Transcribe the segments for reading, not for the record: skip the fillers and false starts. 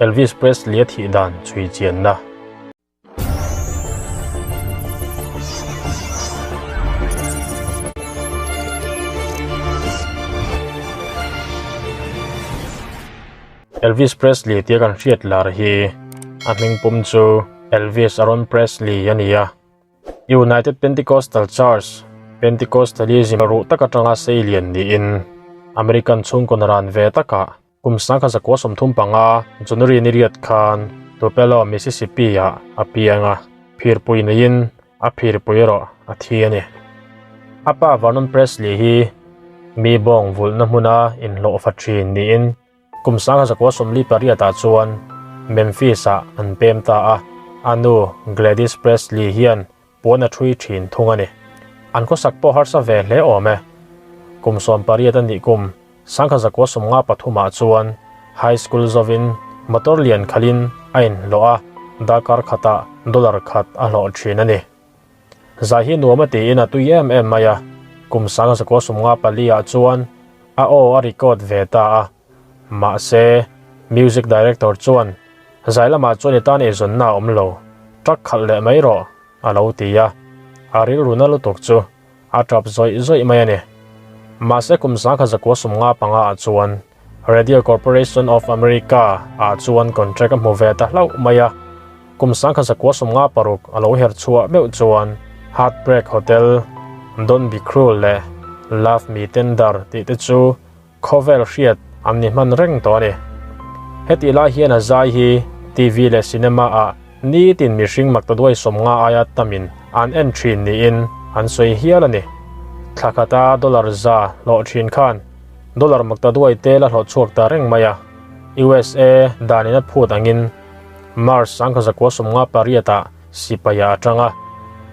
Elvis Presley-a thih dan chhui chianna. Elvis Presley tia kan hriat lar hi a hming pum chu Elvis Aaron Presley a ni a. United Pentecostal Church, Pentecostalism ruh tak atanga sei lian niin American chhungkaw ran ve takah Kum 1935 January ni riat khan Tupelo, Mississippi-ah a piang a, phirpui neiin a phirpui erawh a thi a ni. A pa Vernon Presley hi mi bawng vulhna hmuna inhlawhfa thin niin kum 1948-ah chuan Memphis-ah an pem ta a, a nu Gladys Presley hian Puan a ṭhui ṭhin thung a ni. An khawsak pawh harsa ve hle awm e. Kum 18 a nih kum 1953 ah chuan High School zawin motor lian khalhin a inhlawh a, darkar khatah dollar khat a hlawh ṭhin a ni. Zai hi nuam a tiin a tui em em mai a, kum 1954 ah chuan a aw a record ve ta a. Mahse, music director chuan, Zai lamah chuan i tan eizawnna a awm lo, truck khalh leh mai rawh, a lo ti a. A rilru na lutuk chu a tap zawih zawih mai a ni. Mahse kum 1955 ah chuan Radio Corporation of America ah chuan contract a hmu ve ta hlauh mai a. Kum 1956 a lo her chhuah meuh chuan Heartbreak Hotel, Don't Be Cruel leh Love Me Tender tih te chu Khawvel hriat an ni hman reng tawh a ni. Hetih lai hian a zai hi TV leh cinema ah nitin mihring maktaduai 50 aia tamin an en thin niin an sawi hial a ni. Thla khata dollar za hlawh thin khan dollar maktaduai te la hlawh chhuak ta reng mai a. USA danin a phut angin March 1958 ah sipai ah a tang a,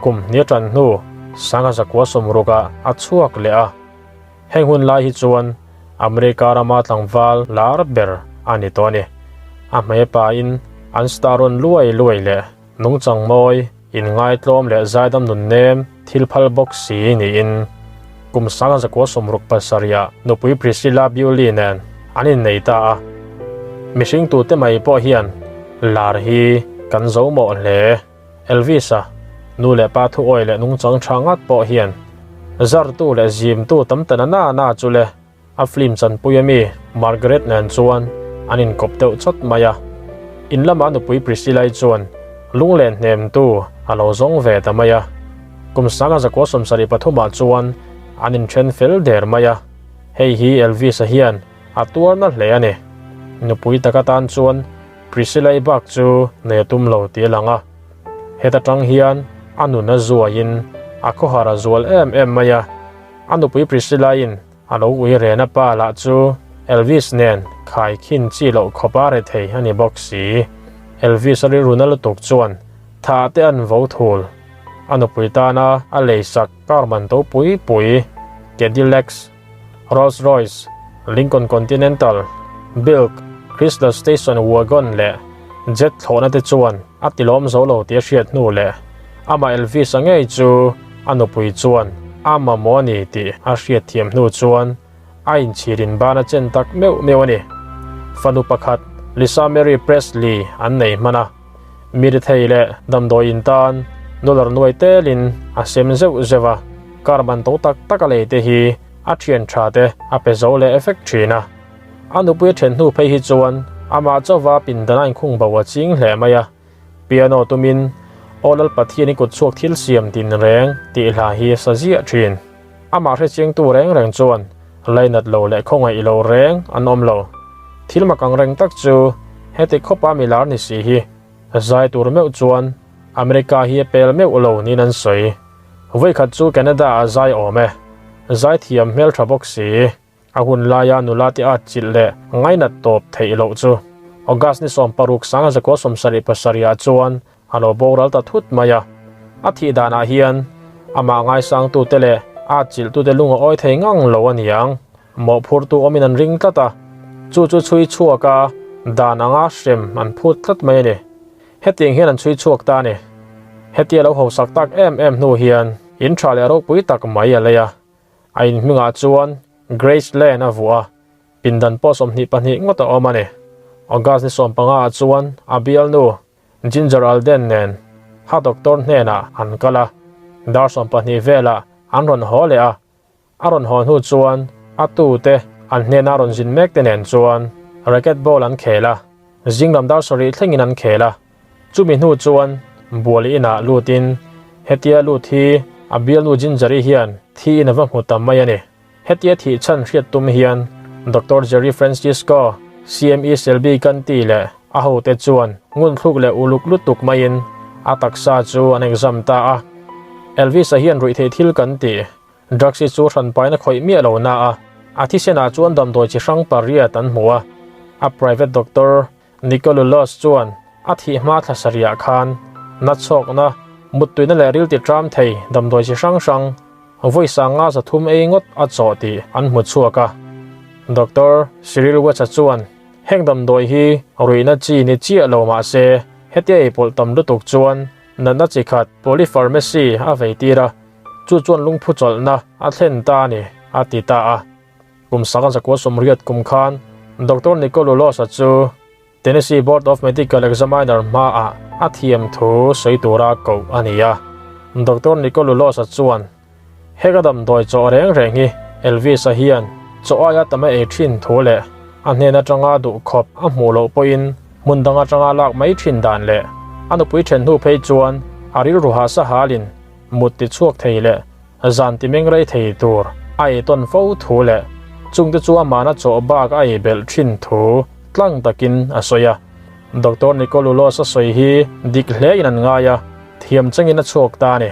kum hnih a tan hnu 1960 ah a chhuak leh a. Heng hun lai hi chuan America rama tlangval lar ber a ni tawh a ni. A hmei pain an star rawn luai luai leh nungchang mawi, inngaitlawm leh zaidam nun nem thil phal bawk si niin kum 1967 nupui Priscilla Beaulieu nen an innei ta a. Mihring tute mai pawh hian lar hi kan zo mawh hle. Elvis-a nu leh pa thuawi leh nungchang tha ngat pawh hian zartu leh zimtu tam ta na na na chu le a film chanpui ami Margaret nen chuan an inkawp deuh chawt mai a. In lama nupui Priscilla-i chuan lunglen hnemtu a lo zawng ve ta mai a. Kum 1973 ah chuan an inthen fel der mai a. Hei hi Elvis-a hian a tuarna hle a ni. Nupui tak atan chuan Priscilla-i bak chu nei a tum lo tih a lang a, heta tang hian a nun a zuaiin a khawhar a zual em em mai a. A nupui Priscilla-in a lo ui rena pa lah chu Elvis nen khai khin chi loh khawp a re thei a ni bawk si. Elvis a rilru na lutuk chuan thah te an vo thul. A nupui tana a leisak car man to pui pui Cadillacs, Rolls Royce, Lincoln Continental, Buick, Chrysler Station Wagon leh jet thlawhna te chuan a tilawm zo lo tih a hriat hnu leh amah Elvis-a ngei chu a nupui chuan a mamawh a ni tih a hriat thiam hnu chuan a inchhirin ban a chen tak meuh meuh a ni. Fanu pakhat Lisa Marie Presley an nei hman a, mi rethei leh damdawi in tan dollar nuai telin a sem zeuh zeuh a, car man to tak tak a lei te hi a thian tha te a pe zo leh vek thin a. A nupui a then hnu phei hi chuan amah chauva pindan a inkhung bo a ching hle mai a, piano tumin Aw Lal Pathian i kut chhuak thil siam tin reng tih hla hi a sa ziah thin. Amah hrechiangtu reng reng chuan lainat lo leh khawngaih lo reng an awm lo. Thil mak ang reng tak chu heti khawpa mi lar ni si hi zai tur meuh chuan America hi a pel meuh lo niin an sawi. Vawikhat chu Canada ah zai awm e. Zai thiam hmeltha bawk si. A hun laia nula te at chilh leh ngainat tawp theih loh chu August ni 16 1977 ah chuan a lo boral ta thut mai a. A thih danah hian amah ngaisangtute leh a atchilhtute lung a awi thei ngang lo a niang. Mawhphurtu awmin an ring tlat a, chu chu chhui chhuak a dan anga hrem an phut tlat mai a ni. Hetiang hian an chhui chhuak ta a ni. Hetia lo hausak tak em em hnu hian in tha leh ropui tak mai a lei a. A inhmingah chuan Grace Lane a vuah a, pindan pawh 22 ngawt a awm a ni. August ni 15 ah chuan a bialnu Ginger Alden nen ha doctor hnenah an kal a, dar 12 velah an rawn haw leh a. A rawn haw hnu chuan a tute an hnena rawn zin mek te nen chuan racket ball an khel a, zinglam dar 7 thlengin an khel a. Chumi hnu chuan bual inah lutin hetia lut hi a bialnu Ginger-i hian thi in a va hmu ta mai a ni. Hetia thih chhan hriat tum hian Doctor Jerry Francisco, CME Selby Kanti leh a hote chuan ngunthluk leh uluk lutuk maiin a taksa chu an exam ta a. Elvis-a hian ruihtheih thil kan tih Drugs hi chu hranpaina khawih miah lo na a, a thisenah chuan damdawi chi hrang pariat an hmu a. A private doctor Nicoloulos chuan a thih hma thla sarihah khan nachhawkna, muttuina leh ril ti tram thei damdawi chi hrang hrang vawi sanga 300 ei ngawt a chawh tih an hmu chhuak a. Doctor Cyril Wetz-a chuan heng damdawi hi ruihna chi ni chiah lo mah se hetia ei pawlh tam lutuk chuan natna chi khat polypharmacy a vei tir a, chu chuan lungphu chawlhna a thlen ta a ni, a ti ta a. Kum 1980 kum khan Doctor Nicoloulos-a chu Tennessee Board of Medical Examiner hmaah a thiam thu sawi tura koh a ni a. Doctor Nicoloulos-a chuan, Heng a damdawi chaw reng reng hi Elvis-a hian chaw aia tam a ei thin thu leh a hnen atanga duh khawp a hmuh loh pawhin hmun dang atanga lak mai thin dan leh a nupui then hnu phei chuan a rilru hah sa halin mut ti chhuak thei leh zan ti meng rei thei tur a ei tawn fo thu leh chungte chu amahna chaw bak a ei belh thin thu tlang takin a sawi a. Doctor Nicoloulos a sawi hi dik hle in an ngai a, thiam changin a chhuak ta a ni.